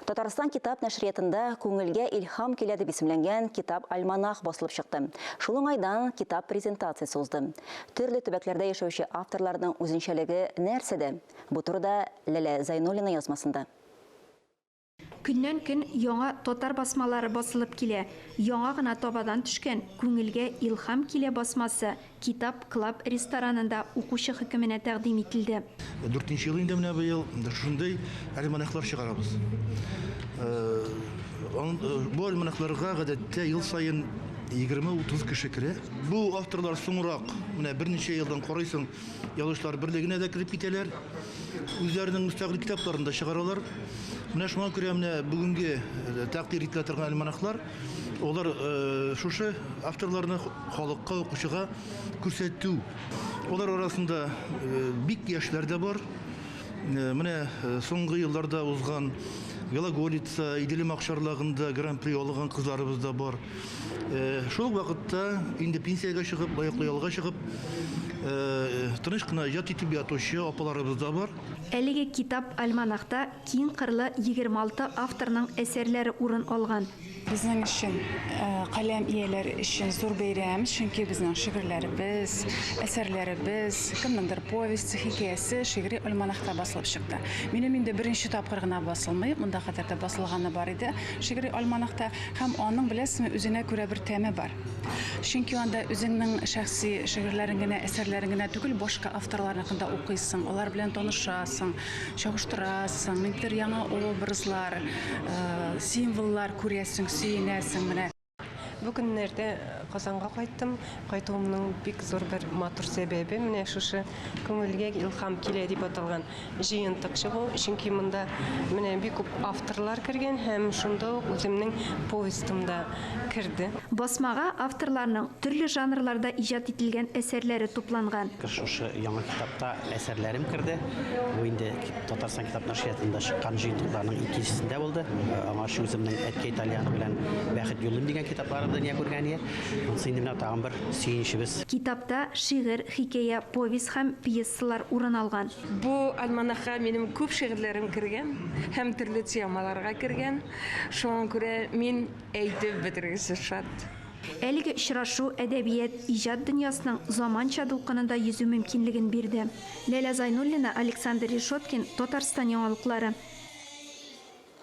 Татарстан китап нәшриятында Күңелгә илһам килә дип исемләнгән китап-альманах басылып чыкты. Шул уңайдан китап презентациясе узды. Төрле төбәкләрдә яшәүче авторларның үзенчәлеге нәрсәдә? Бу турыда Ләлә Зайнуллина язмасында. Көннән-көн яңа татар басмалары басылып килә. Яңа гына табадан төшкән Күңелгә илһам килә басмасы Китап Клаб ресторанында укучы хөкеменә тәкъдим ителде. Дүртенче ел инде менә быел шундый альманахлар чыгарабыз. Бу альманахларга гадәттә ел саен 20-30 кеше керә. Бу авторлар соңрак, менә берничә елдан карыйсың, Язучылар берлегенә дә кереп китәләр. Үзләренең мөстәкыйль китапларын да чыгаралар. Менә шуңа күрә менә бүгенге тәкъдир ителә торган альманахлар Алар шушы авторларны халыкка, укучыга күрсәтү. Алар арасында бик яшьләр дә бар. Менә соңгы елларда узган Глаголица, Иделем акчарлагында гран-при алган кызларыбыз да бар. Шул ук вакытта инде пенсиягә чыгып, лаеклы ялга чыгып, тыныч кына иҗат итеп ятучы апаларыбыз да бар. Әлеге китап-альманахта киң кырлы 26 авторның әсәрләре урын алган. Безнең өчен, каләм ияләре өчен зур бәйрәм, чөнки безнең шигырьләребез, әсәрләребез, кемнеңдер повесте, хикәясе шигъри альманахта басылып чыкты. Минем инде беренче тапкыр гына басылмый, монда кадәр дә басылганы бар иде шигъри альманахта. Һәм аның, беләсезме, үзенә күрә бер тәме бар. Чөнки анда үзеңнең шәхси шигырьләрең генә, әсәрләрең генә түгел, башка авторларныкын да укыйсың, алар белән танышасың. Чагыштырасың, ниндидер яңа образлар, символлар күрәсең, сөенәсең менә. Бу көннәрдә Казанга кайттым. Кайтуымның бик зур бер матур сәбәбе менә шушы Күңелгә илһам килә дип аталган җыентык чыгу. Чөнки монда менә бик күп авторлар кергән һәм шунда ук үземнең повестым да керде. Басмага авторларның төрле жанрларда иҗат ителгән әсәрләре тупланган. Шушы яңа китапта әсәрләрем керде. Бу инде Татарстан китап нәшриятында чыккан җыентыкларның икенчесендә булды. Аңарчы үземнең Әткәй тальяны белән Бәхет юлым дигән китапларым дөнья күргән иде. Монысы инде менә тагын бер сөенечебез. Китапта шигырь, хикәя, повесть һәм пьесалар урын алган. Бу альманахка минем күп шигырьләрем кергән һәм төрле темаларга кергән. Шуңа күрә мин әйтеп бетергесез шат. Әлеге очрашу әдәбият, иҗат дөньясының заманча дулкынында йөзү мөмкинлеген бирде. Ләлә Зайнуллина, Александр Решеткин, Татарстан яңалыклары.